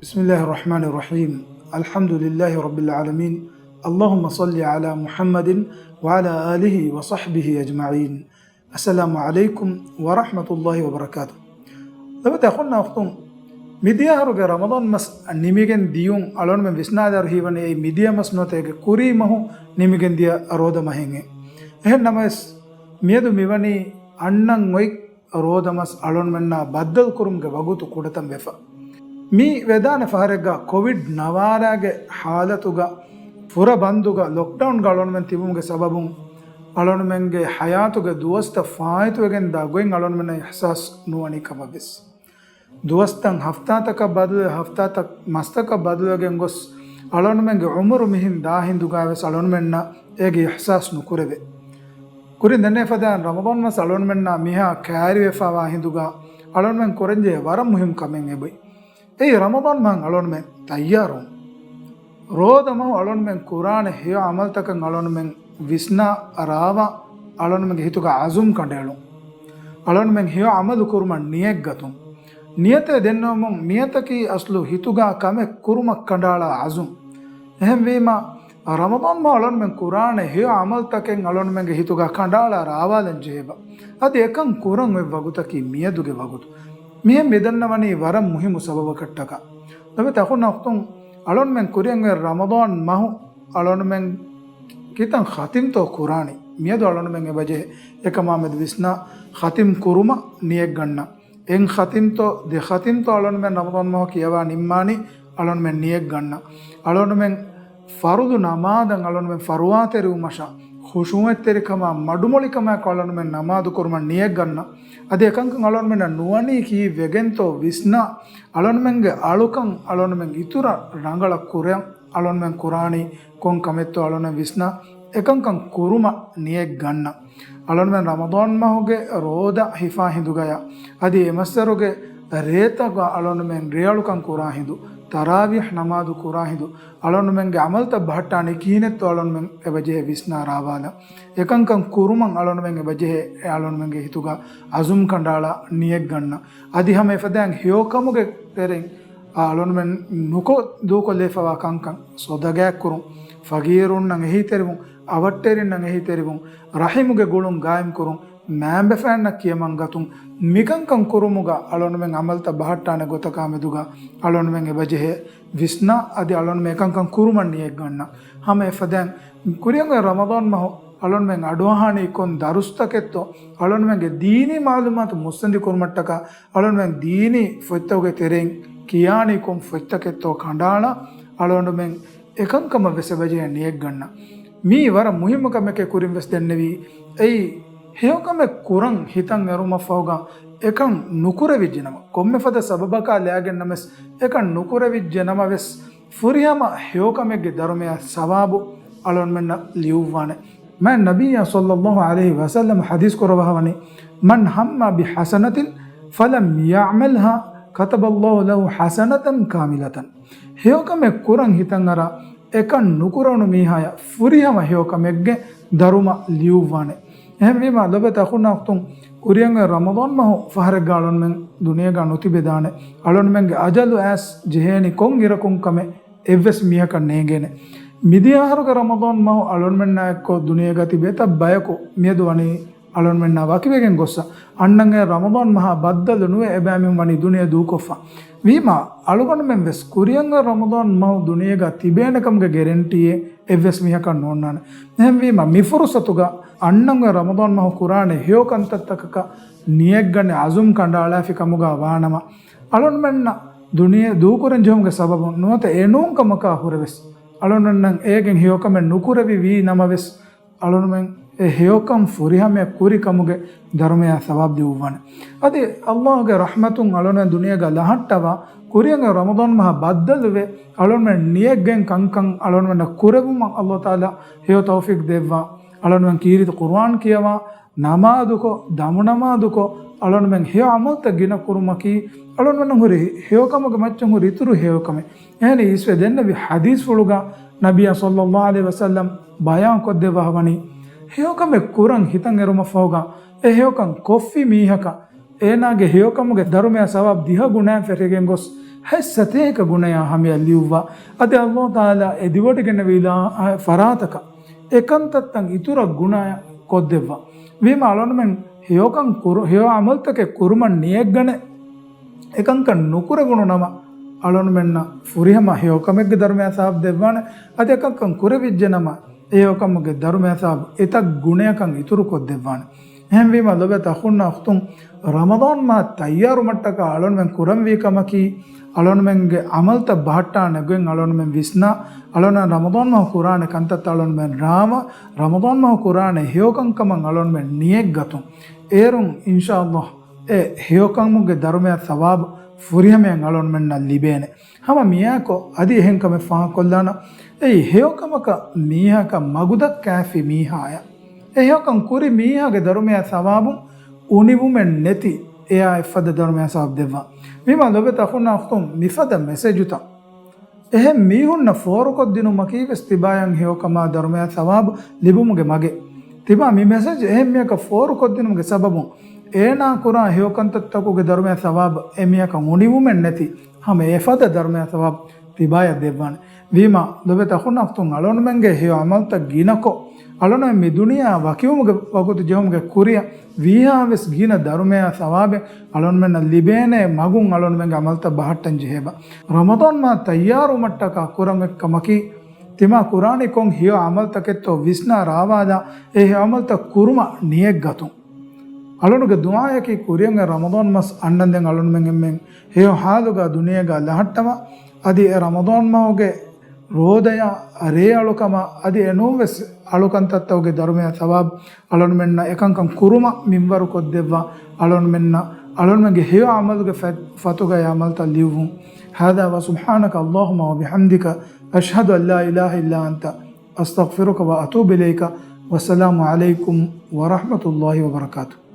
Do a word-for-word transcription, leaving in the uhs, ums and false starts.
بسم الله الرحمن الرحيم. الحمد لله رب العالمين. اللهم صل على محمد وعلى آله وصحبه أجمعين. السلام عليكم ورحمة الله وبركاته. ލޮބުވެތި އަޚުންނާ އުޚްތުން، މިދިޔަ އަހަރުގެ ރަމަޟާން މަސް ނިމިގެން ދިޔުން އަޅުގަނޑުމެން ވިސްނާލާއިރު ހީވަނީ އެއީ މިދިޔަ މަސް ނުވަތަ އޭގެ ކުރީ މަހު ނިމިގެން ދިޔަ ރޯދަ މަހެއް. އެހެން ނަމަވެސް، މިއަދު މިވަނީ އަންނަން އޮތް ރޯދަމަސް އަޅުންމެންނާ ބައްދަލުކުރުމުގެ ވަގުތު ކުޑަތަން ވެފަ. މި ވެދާނެ ފަހަރެއްގަ ކޮވިޑް ނަވާރަގެ ހާލަތުގަ ފުރަ ބަންދުގަ ލޮކްޑައުންގަ އަޅުންމެން ތިބުމުގެ ސަބަބުން އަޅުންމެންގެ ހަޔާތުގެ ދުވަސްތައް ފާއިތުވެގެން ދާ ގޮތް އަޅުންމެންނަށް އިޙްސާސް ނުވަނީ ކަމަށް ވެސް. ދުވަސްތައް ހަފްތާތަކަށް ބަދަލުވެ، ހަފްތާތައް މަސްތަކަށް ބަދަލުވެގެން ގޮސް، އަޅުންމެންގެ އުމުރު މިހިން ދާ ހިނދުގައި ވެސް އަޅުންމެންނަށް އޭގެ އިޙްސާސް ނުކުރެވޭ. ކުރިން ދެންނެވި ފަދައިން ރަމަޟާން މަސް އަޅުންމެންނާ މިހާ ކައިރިވެފަވާ ހިނދުގަ އަޅުންމެން ކުރަންޖެހޭ ވަރަށް މުހިންމު ކަމެއް އެބައޮތް. އެއީ ރަމަޟާން މަހަށް އަޅުންމެން ތައްޔާރުވުން. ރޯދަ މަހު އަޅުންމެން ކުރާނެ ހެޔޮ ޢަމަލުތަކަށް އަޅުންމެން ވިސްނާ ރާވާ، އަޅުންމެންގެ ހިތުގަ ޢަޒުމް ކަނޑައެޅުން. އަޅުންމެން ހެޔޮ ޢަމަލު ކުރުމަށް ނިޔަތްގަތުން. ނިޔަތެއް ދެންނެވުމުން، ނިޔަތަކީ އަސްލު ހިތުގަ ކަމެއް ކުރުމަށް ކަނޑައަޅާ ޢަޒުމް. އެހެންވީމަ، ރަމަޟާން މަހު އަޅުންމެން ކުރާނެ ހެޔޮ ޢަމަލުތަކެއް އަޅުންމެންގެ ހިތުގަ ކަނޑައަޅާ ރާވާލަން ޖެހޭބަ. އަދި އެކަން ކުރަން އޮތް ވަގުތަކީ މިއަދުގެ ވަގުތު. މިހެން މިދަންނަވަނީ ވަރަށް މުހިއްމު ސަބަބަކަށްޓަކާ. ލޮބުވެތި އަޚުންނާ އުޚްތުން، އަޅުންމެން ކުރިއަށް އޮތް ރަމަޟާން މަހު އަޅުންމެން ކިތަން ޚަތިމްތޯ ކުރާނީ؟ މިއަދު އަޅުންމެން އެބަޖެހޭ އެކަމާމެދު ވިސްނާ، ޚަތިމް ކުރުމަށް ނިޔަތްގަންނަން. އެއް ޚަތިމްތޯ ދެ ޚަތިމްތޯ އަޅުންމެން ރަމަޟާން މަހު ކިޔަވާ ނިންމާނީ އަޅުންމެން ނިޔަތްގަންނަން. އަޅުންމެން ފަރުޟު ނަމާދަށް އަޅުންމެން ފަރުވާތެރިވުމަށާ، ޚުޝޫޢަތްތެރިކަމާ، މަޑުމޮޅިކަމާއެކު އަޅުންމެން ނަމާދު ކުރުމަށް ނިޔަތްގަންނަން. އަދި އެކަންކަން އަޅުންމެންނަށް ނުވަނީ ކީއްވެގެންތޯ ވިސްނާ، އަޅުންމެންގެ އަޅުކަން އަޅުންމެން އިތުރަށް ރަނގަޅަށް ކުރަން އަޅުންމެން ކުރާނީ ކޮން ކަމެއްތޯ އަޅުންމެން ވިސްނާ، އެކަންކަން ކުރުމަށް ނިޔަތްގަންނަން. އަޅުންމެން ރަމަޟާން މަހުގެ ރޯދަ ހިފާ ހިނދުގަޔާ، އަދި އެ މައްސަރުގެ ރޭތަކުގަ އަޅުންމެން ރޭއަޅުކަން ކުރާ ހިނދު، ތަރާވީޙް ނަމާދު ކުރާ ހިނދު، އަޅުންމެންގެ ޢަމަލުތައް ބަހައްޓާނީ ކިހިނެއްތޯ އަޅުންމެން އެބަޖެހޭ ވިސްނާ ރާވާލަން. އެކަންކަން ކުރުމަށް އަޅުންމެން އެބަޖެހޭ އެ އަޅުންމެންގެ ހިތުގަ ޢަޒުމް ކަނޑައަޅާ ނިޔަތްގަންނަން. އަދި ހަމަ އެފަދައިން ހެޔޮކަމުގެ ތެރެއިން އާ އަޅުންމެން ނުކޮށް ދޫކޮށްލެވިފަވާ ކަންކަން، ޞަދަގާތްކުރުން، ފަގީރުންނަށް އެހީތެރިވުން، އަވަށްޓެރިންނަށް އެހީތެރިވުން، ރަޙިމުގެ ގުޅުން ގާއިމްކުރުން، މައިންބަފައިންނަށް ކިޔަމަންގަތުން، މިކަންކަން ކުރުމުގަ އަޅުންމެން ޢަމަލުތައް ބަހައްޓާނެ ގޮތަކާމެދުގަ އަޅުންމެން އެބަޖެހޭ ވިސްނާ، އަދި އަޅުންމެން އެކަންކަން ކުރުމަށް ނިޔަތްގަންނަން. ހަމަ އެފަދައިން ކުރިއަށް އޮތް ރަމަޟާން މަހު އަޅުންމެން އަޑުއަހާނީ ކޮން ދަރުސްތަކެއްތޯ، އަޅުންމެންގެ ދީނީ މަޢުލޫމާތު މުއްސަނދި ކުރުމަށްޓަކާ، އަޅުންމެން ދީނީ ފޮތްތަކުގެ ތެރެއިން ކިޔާނީ ކޮން ފޮތްތަކެއްތޯ ކަނޑައަޅާ، އަޅުގަނޑުމެން އެކަންކަމަށް ވެސް އެބަޖެހޭ ނިޔަތްގަންނަން. މީ ވަރަށް މުހިއްމު ކަމެކޭ ކުރިން ވެސް ދެންނެވީ. އެއީ، ހެޔޮކަމެއް ކުރަން ހިތަށް އެރުމަށްފަހުގަ އެކަން ނުކުރެވިއްޖެ ނަމަ، ކޮންމެ ފަދަ ސަބަބަކާ ލައިގެން ނަމަވެސް އެކަން ނުކުރެވިއްޖެ ނަމަވެސް، ފުރިހަމަ ހެޔޮކަމެއްގެ ދަރުމަޔާ ސަވާބު އަޅުގަނޑުމެންނަށް ލިޔުއްވާނެ. މާތް ނަބިއްޔާ ޞައްލައްލާހު ޢަލައިހި ވަސައްލަމަ ޙަދީޘް ކުރައްވާފަވަނީ، "من هم بحسنة فلم يعملها كتبها الله له حسنة كاملة." ހެޔޮކަމެއް ކުރަން ހިތަށް އަރާ، އެކަން ނުކުރެވުނު މީހާޔަށް ފުރިހަމަ ހެޔޮކަމެއްގެ ދަރުމަ ލިޔުއްވާނެ. އެހެންވީމަ، ލޮބުވެތި އަޚުންނާ އުޚްތުން، ކުރިއަށް އޮތް ރަމަޟާން މަހު ފަހަރެއްގަ އަޅުންމެން ދުނިޔޭގަ ނުތިބެދާނެ. އަޅުންމެންގެ އަޖަލު އައިސް ޖެހޭނީ ކޮން އިރަކުން ކަމެއް އެއްވެސް މީހަކަށް ނޭނގޭނެ. މިދިޔަ އަހަރުގެ ރަމަޟާން މަހު އަޅުންމެންނާ އެއްކޮށް ދުނިޔޭގަ ތިބި އެތައް ބަޔަކު މިއަދު ވަނީ އަޅުންމެންނާ ވަކިވެގެން ގޮއްސަ، އަންނަން އޮތް ރަމަޟާން މަހާ ބައްދަލު ނުވެ އެބައިމީހުން ވަނީ ދުނިޔެ ދޫކޮށްފަ. ވީމާ، އަޅުގަނޑުމެން ވެސް ކުރިއަށް އޮތް ރަމަޟާން މަހު ދުނިޔޭގަ ތިބޭނެ ކަމުގެ ގެރެންޓީއެއް އެއްވެސް މީހަކަށް ނޯންނާނެ. އެހެންވީމަ، މި ފުރުޞަތުގަ އަންނަން އޮތް ރަމަޟާން މަހު ކުރާނެ ހެޔޮ ކަންތައްތަކަކަށް ނިޔަތްގަނެ ޢަޒުމް ކަނޑައަޅާފި ކަމުގަ ވާނަމަ، އަޅުންމެންނަށް ދުނިޔެ ދޫކުރަން ޖެހުމުގެ ސަބަބުން ނުވަތަ އެނޫން ކަމަކާ ހުރެވެސް، އަޅުންނަށް އޭގެން ހެޔޮކަމެއް ނުކުރެވި ވީ ނަމަވެސް، އަޅުންމެން އެ ހެޔޮކަން ފުރިހަމަޔަށް ކުރި ކަމުގެ ދަރުމަޔާ ސަވާބު ދިއުއްވާނެ. އަދި ﷲ ގެ ރަޙްމަތުން އަޅުން ދުނިޔޭގަ ލަހައްޓަވާ، ކުރިއަށް އޮތް ރަމަޟާން މަހަށް ބައްދަލުވެ، އަޅުންމެން ނިޔަތްގަން ކަންކަން އަޅުންމެންނަށް ކުރެވުމަށް ﷲ ތަޢާލާ ހެޔޮ ތައުފީޤް ދެއްވާ. އަޅުންމެން ކީރިތި ޤުރުއާން ކިޔަވާ، ނަމާދުކޮށް، ދަމުނަމާދުކޮށް، އަޅުންމެން ހެޔޮ ޢަމަލުތައް ގިނަ ކުރުމަކީ، އަޅުންމެންނަށް ހުރި ހެޔޮކަމުގެ މައްޗަށް ހުރި އިތުރު ހެޔޮކަމެއް. އެހެނީ އިސްވެ ދެންނެވި ޙަދީޘްފުޅުގަ ނަބިއްޔާ ޞައްލައްލާހު ޢަލައިހި ވަސައްލަމް ބަޔާން ކޮށްދެއްވާފަވަނީ، ހެޔޮކަމެއް ކުރަން ހިތަށް އެރުމަށްފަހުގަ، އެ ހެޔޮކަން ކޮށްފި މީހަކަށް އޭނާގެ ހެޔޮކަމުގެ ދަރުމަޔާ ސަވާބު ދިހަ ގުނައިން ފެށިގެން ގޮސް، ހަތް ސަތޭކަ ގުނަޔާ ހަމަޔަށް ލިޔުއްވާ. އަދި އައްލާހު ތަޢާލާ އެދިވޮޑިގެންނެވި އިލާ-، ފަރާތަކަށް އެކަންތައްތައް އިތުރަށް ގުނަ ކޮށްދެއްވާ. ވީމާ އަޅުންމެން ހެޔޮކަން ކުރު-، ހެޔޮ ޢަމަލުތަކެއް ކުރުމަށް ނިޔަތްގަނެ، އެކަންކަން ނުކުރެވުނު ނަމަ، އަޅުންމެންނަށް ފުރިހަމަ ހެޔޮކަމެއްގެ ދަރުމަޔާ ސަވާބު ދެއްވާނެ. އަދި އެކަންކަން ކުރެވިއްޖެ ނަމަ، އެ ހެޔޮކަމުގެ ދަރުމަޔާ ސަވާބު އެތައް ގުނަޔަކަށް އިތުރުކޮށްދެއްވާނެ. އެހެންވީމަ ލޮބުވެތި އަޚުންނާ އުޚްތުން، ރަމަޟާން މަހަށް ތައްޔާރުވުމަށްޓަކާ އަޅުންމެން ކުރަންވީ ކަމަކީ، އަޅުންމެންގެ ޢަމަލުތައް ބަހައްޓާނެ ގޮތް އަޅުންމެން ވިސްނާ، އަޅުންމެން ރަމަޟާން މަހު ކުރާނެ ކަންތައްތައް އަޅުންމެން ރާވާ، ރަމަޟާން މަހު ކުރާނެ ހެޔޮކަންކަމަށް އަޅުންމެން ނިޔަތްގަތުން. އޭރުން އިންޝާﷲ އެ ހެޔޮކަމުގެ ދަރުމަޔާ ސަވާބު ފުރިހަމަޔަށް އަޅުންމެންނަށް ލިބޭނެ. ހަމަ މިއާކޮށް އަދި އެހެން ކަމެއް ފާހަގަކޮށްލާނަން. އެއީ ހެޔޮކަމަކަށް މީހަކަށް މަގުދައްކާފި މީހާޔަށް، އެ ހެޔޮކަން ކުރި މީހާގެ ދަރުމަޔާ ސަވާބުން އުނިވުމެއް ނެތި އެއާ އެއްފަދަ ދަރުމަޔާ ސަވާބު ދެއްވާ. ވީމާ ލޮބުވެތި އަޚުންނާ އުޚްތުން، މިފަދަ މެސެޖުތައް އެހެން މީހުންނަށް ފޯރުކޮށްދިނުމަކީ ވެސް ތިބާޔަށް ހެޔޮކަމާ ދަރުމަޔާ ސަވާބު ލިބުމުގެ މަގެއް. ތިބާ މި މެސެޖް އެހެން މީހަކަށް ފޯރުކޮށްދިނުމުގެ ސަބަބުން އޭނާ ކުރާ ހެޔޮކަންތައްތަކުގެ ދަރުމަޔާ ސަވާބު އެ މީހަކަށް އުނިވުމެއް ނެތި ހަމަ އެފަދަ ދަރުމަޔާ ސަވާބު ތިބާޔަށް ދެއްވާނެ. ވީމާ ލޮބުވެތި އަޚުންނާ އުޚްތުން، އަޅުންމެންގެ ހެޔޮ ޢަމަލުތައް ގިނަކޮށް، އަޅުންމެން މި ދުނިޔެއާ ވަކިވުމުގެ ވަގުތު ޖެހުމުގެ ކުރިއަށް ވީހާވެސް ގިނަ ދަރުމަޔާ ސަވާބެއް އަޅުންމެންނަށް ލިބޭނޭ މަގުން އަޅުންމެންގެ ޢަމަލުތައް ބަހައްޓަން ޖެހޭބާ. ރަމަޟާން މަހަށް ތައްޔާރުވުމަށްޓަކާ ކުރަން އޮތް ކަމަކީ، ތިމާ ކުރާނީ ކޮން ހެޔޮ ޢަމަލުތަކެއްތޯ ވިސްނާ ރާވާލާ، އެ ހެޔޮ ޢަމަލުތައް ކުރުމަށް ނިޔަތްގަތުން. އަޅުންގެ ދުޢާއަކީ ކުރިއަށް އެ ރަމަޟާން މަސް އަންނަންދެން އަޅުންމެން އެންމެން ހެޔޮ ޙާލުގަ ދުނިޔޭގަ ލަހައްޓަވާ، އަދި އެ ރަމަޟާން މަހުގެ ރޯދަޔާ ރޭއަޅުކަމާ އަދި އެނޫންވެސް އަޅުކަންތައްތަކުގެ ދަރުމަޔާ ސަވާބު އަޅުންމެންނަށް އެކަންކަން ކުރުމަށް މިންވަރު ކޮށްދެއްވާ، އަޅުންމެންނަށް އަޅުންމެންގެ ހެޔޮ ޢަމަލުގެ ފަ-، ފަތުގައި ޢަމަލުތައް ލިޔުއްވުން. هذا وسبحانك اللهم وبحمدك، أشهد أن لا إله إلا أنت، أستغفرك وأتوب إليك. والسلام عليكم ورحمة الله وبركاته.